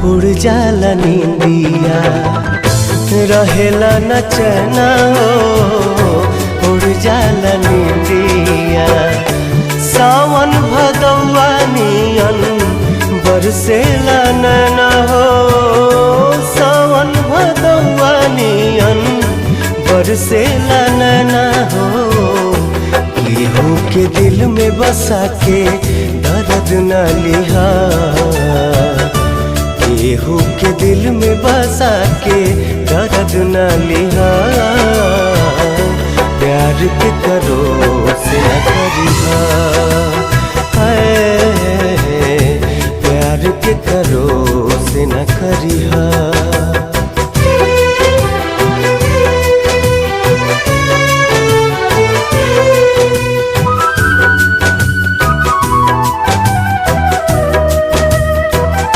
उड़ जाला नींदिया, रहेला न चैना हो उड़ जाला नींदिया। सावन भदौआ नियन बरसेला नैना हो, सावन भदौआ नियन बरसेला नैना हो। केहू के दिल में बसा के दर्द न लिहा, केहू के दिल में बसा के दर्द न लिहा। प्यार के करो से न करिहा, हाय, प्यार के करो से न करिहा।